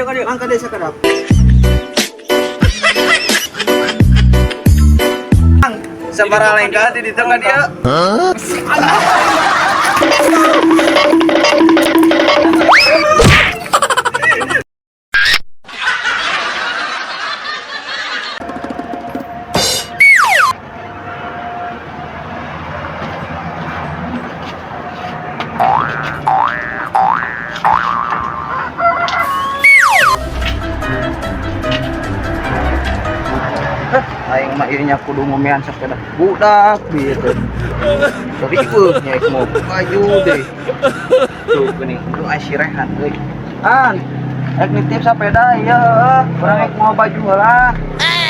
Ka dieu, ka dieu. Mang ka dieu sakedap. Mang, sabaraha lengkah di ditu ka dieu? Aing mah ieu nya kudu ngomean sepeda budak bieu teh. Riweuh nya mau baju deh. Tuh geuning kudu aya si Rehan euy. An, rek nitip sepeda ieu heueuh, urang rek mau baju heula.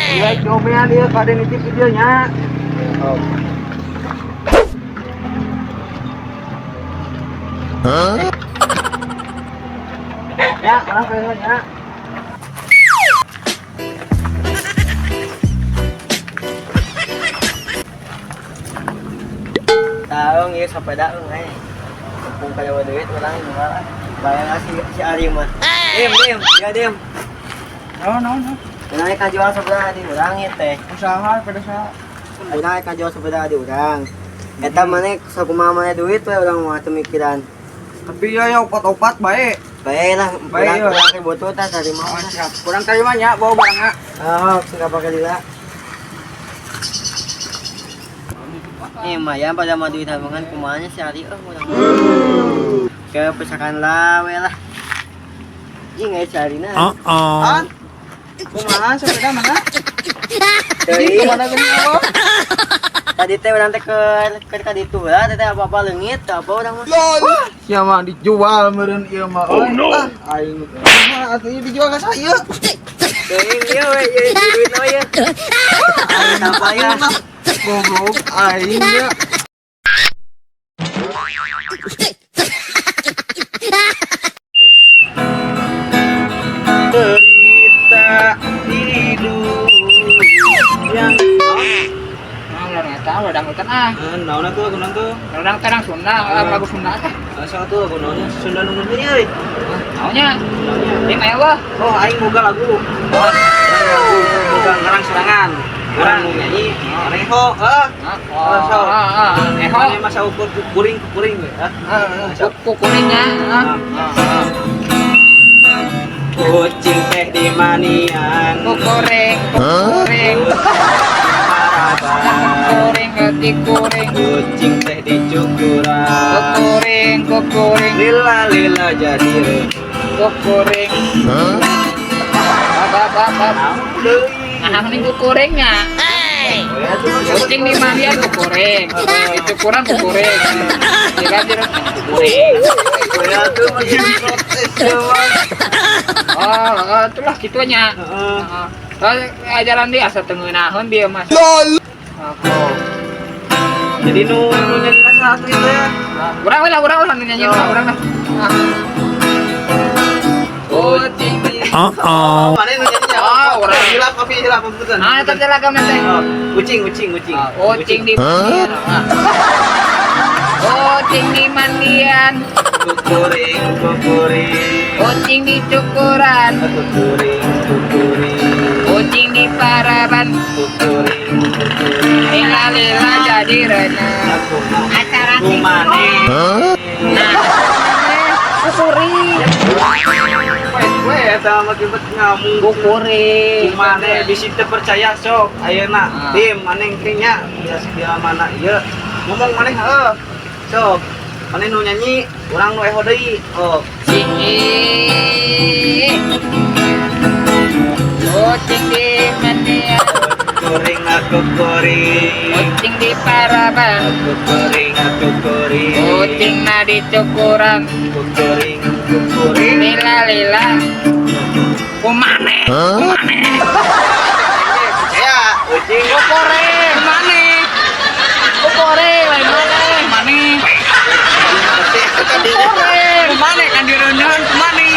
Ieu rek diomean ieu kade nitip di dieu nya. Oh. Ya, urang ke nya. Tahu ieu sepeda euy. Mumpung kaya duit urang gimana? Bayar si Ari mah. Dim, dim, ya dim. Naon naon naon. Urang kajual sepeda di urang ieu teh. Usaha pada saha? Urang kajual sepeda di urang. Eta maneh sakumaha maneh duit we urang mah teu mikiran. Tapi ya ya opat-opat bae. Bae lah, Bae, urang ya. urang teh butuh tah tarima. Oh, siap. Kurang terima nya bawa barangna. Oh, sing pake lila. Lumayan pada mah duit tabungan kumanya si Ari oh urang. Kayak pesakan lah we lah. Ih nggak si Ari nah. An. Kumaha sepeda mana? Deui. Kumaha geuning oh? Tadi teh urang teh ke ka ditu lah teh apa-apa leungit teh apa urang mah. Sia mah dijual meureun ieu mah. Oh no. Ah, aing kumaha atuh ieu dijual ka saya. Teuing ieu we ieu duit we ieu. Aing apa ya? Goblok aing ya. Cerita hidup yang Nah, eta udah ah. Naon atuh lagu naon tuh? Urang teh orang Sunda, lagu Sunda teh. Asa atuh lagu naon Sunda nu ngeunah euy. Naonnya? Ini mah eueuh. Oh, aing boga lagu. Oh, lagu boga ngarang serangan. Urang nu nyanyi, reho, heuh. Oh, so. eho. Mane masa ukur kuring kuring we, ah. Kukuringnya. Kucing teh di manian. Kukuring, kukuring. Kukuring ketikuring. Kucing teh dicukuran. Kukuring, kukuring. Lila lila jadi re. Kukuring. Bab bab bab. Deui. Nah, ini kukuringnya. Oh ya tuh. Kucing di mandian kukuring. Dicukuran kukuring. Kira-kira kukuring. Oh ya tuh makin protes ya, Bang. Oh, itulah gitunya. Heeh. Heeh. Ajaran dia asa teu ngeunaheun dia mas. LOL. Oh. Jadi nu nu nyanyi satu itu ya. Urang we lah, urang lah nu nyanyi lah, urang lah. Kucing di Oh, mana nu nyanyi? Oh, urang. Hilap kopi hilap punten. Ah, eta teh lagu teh. Oh, kucing kucing kucing. Kucing di mandian. Kucing di mandian. Kukuring kukuring. Kucing di cukuran. Kukuring kukuring. Kucing di paraban. Kukuring kukuring. Lila lila jadi renang. Aku Acara kumane. Nah, kukuring. We eta mah bet ngamung. Kukuring. Kumane bisi teu percaya sok ayeuna. Ah. Dim maneh engke nya biasa dia mana ieu. Ngomong maneh heuh. Sok. Maneh nu nyanyi, urang nu eho deui. Oh. Kucing di mandian. Kuring aku kuring. Kucing di paraban. Aku kuring aku kuring. Kucing na di cukuran. Kukuring kukuring. Lila lila. Kumane. Kumane. Ya, kucing. Kukuring. Kumane. Kukuring. Lain mana? Kumane. Kukuring. Kumane kan direuneuhan kumane.